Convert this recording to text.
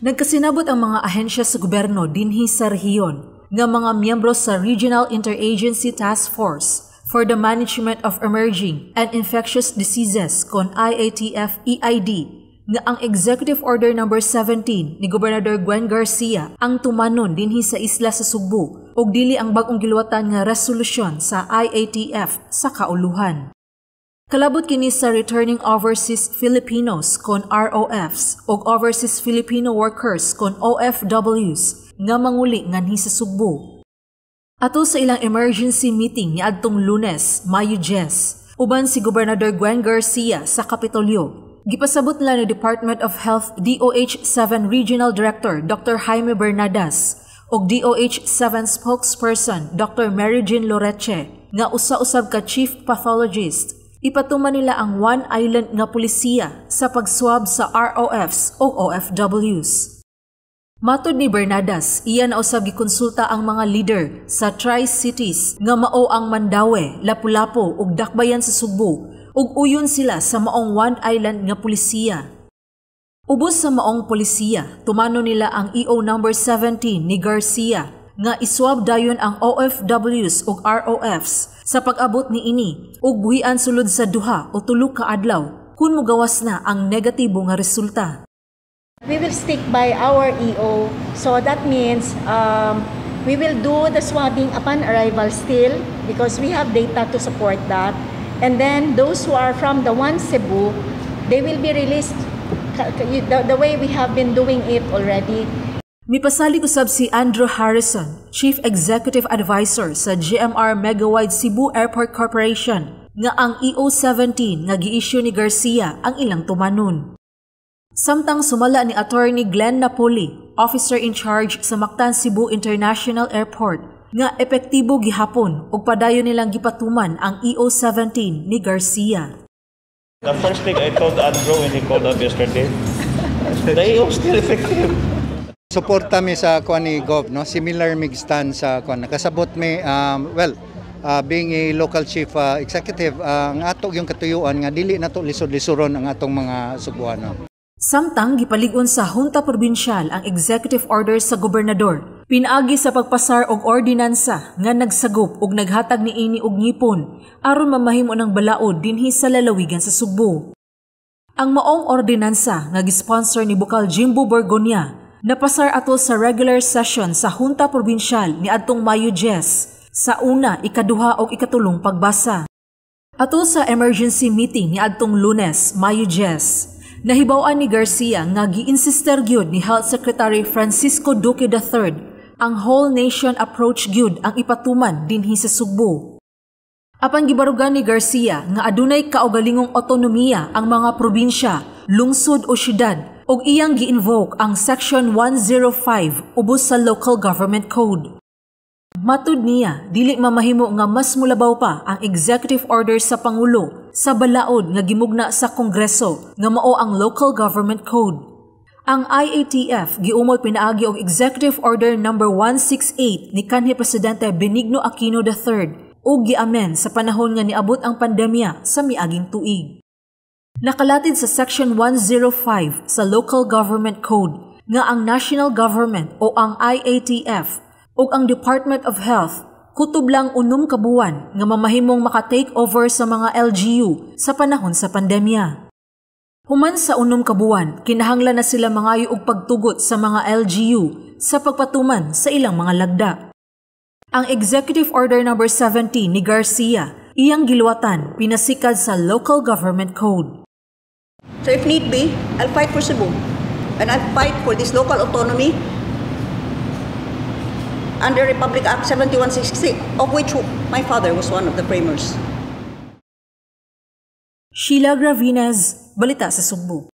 Nagkasinabot ang mga ahensya sa gobyerno dinhi sa rehiyon nga mga miyembro sa Regional Interagency Task Force for the Management of Emerging and Infectious Diseases kon IATF-EID nga ang Executive Order Number 17 ni Gobernador Gwen Garcia ang tumanon dinhi sa isla sa Sugbo ug dili ang bag-ong giluwatan nga resolusyon sa IATF sa kauluhan. Kalabot kini sa Returning Overseas Filipinos kon ROFs ug Overseas Filipino Workers kon OFWs nga manguli nganhi sa Sugbo. Ato sa ilang emergency meeting niadtong Lunes, Mayo 10, uban si Gobernador Gwen Garcia sa Kapitolyo, gipasabot nila ni Department of Health DOH 7 Regional Director Dr. Jaime Bernadas ug DOH 7 spokesperson Dr. Mary Jean Loreche nga usa-usab ka chief pathologist, ipatuman nila ang One Island nga polisiya sa pagswab sa ROFs o OFWs. Matod ni Bernadas, iya na usab gikonsulta ang mga leader sa Tri-Cities nga mao ang Mandaue, Lapu-Lapu ug Dakbayan sa Sugbo ug uyon sila sa maong One Island nga polisiya. Ubos sa maong polisiya, tumano nila ang EO number 17 ni Garcia nga iswab dayon ang OFWs ug ROFs sa pag-abot ni ini ug buhian sulod sa 2 o 3 ka adlaw kun mogawas na ang negatibo nga resulta. We will stick by our EO. So that means we will do the swabbing upon arrival still because we have data to support that. And then those who are from the One Cebu, they will be released the way we have been doing it already. Mipasalig usab si Andrew Harrison, Chief Executive Advisor sa GMR Megawide Cebu Airport Corporation, nga ang EO 17 nga gi-issue ni Garcia ang ilang tumanon. Samtang sumala ni Attorney Glenn Napoli, officer in charge sa Mactan Cebu International Airport, nga epektibo gihapon ug padayon nilang gipatuman ang EO 17 ni Garcia. The first thing I told Andrew when he called up yesterday, the EO still effective. Suporta mi sa kuan ni Gov, no? Similar mig stand sa kuan. Nakasabot mi, well, being a local chief executive, ang ato yung katuyuan nga dili nato lisod-lisuron ang atong mga Sugbuano. Samtang gipalig-on sa Junta Probinsyal ang executive order sa gobernador, pinaagi sa pagpasar og ordinansa nga nagsagop og naghatag niini og ngipon aron mamahimo ng balaod dinhi sa lalawigan sa Sugbo. Ang maong ordinansa nga gisponsor ni Bukal Jimbo Borgonia napasar atol sa regular session sa Junta Probinsyal niadtong Mayo 10 sa una, ikaduha ug ikatulong pagbasa. Atol sa emergency meeting niadtong Lunes, Mayo 10, nahibaw-an ni Garcia nga gi-insister gyud ni Health Secretary Francisco Duque III ang whole nation approach gyud ang ipatuman dinhi sa Sugbo. Apan gibarugan ni Garcia nga adunay kaugalingong otonomiya ang mga probinsya, lungsod o syudad ug iyang gi-invoke ang Section 105 ubos sa Local Government Code. Matud niya, dili mamahimo nga mas mulabaw pa ang executive order sa Pangulo sa balaod nga gimugna sa Kongreso nga mao ang Local Government Code. Ang IATF giumol pinaagi og Executive Order Number 168 ni kanhi Presidente Benigno Aquino III ug giamen sa panahon nga niabot ang pandemya sa miaging tuig. Nakalatid sa Section 105 sa Local Government Code nga ang national government o ang IATF ug ang Department of Health kutob lang 6 ka buwan nga mamahimong maka-take over sa mga LGU sa panahon sa pandemya. Human sa 6 ka buwan, kinahanglan na sila mangayo og pagtugot sa mga LGU sa pagpatuman sa ilang mga lagda. Ang Executive Order Number 17 ni Garcia iyang giluwatan pinasikad sa Local Government Code. So if need be, I'll fight for Cebu. And I'll fight for this local autonomy under Republic Act 7166, of which my father was one of the framers. Sheila Gravines, Balita sa Sugbo.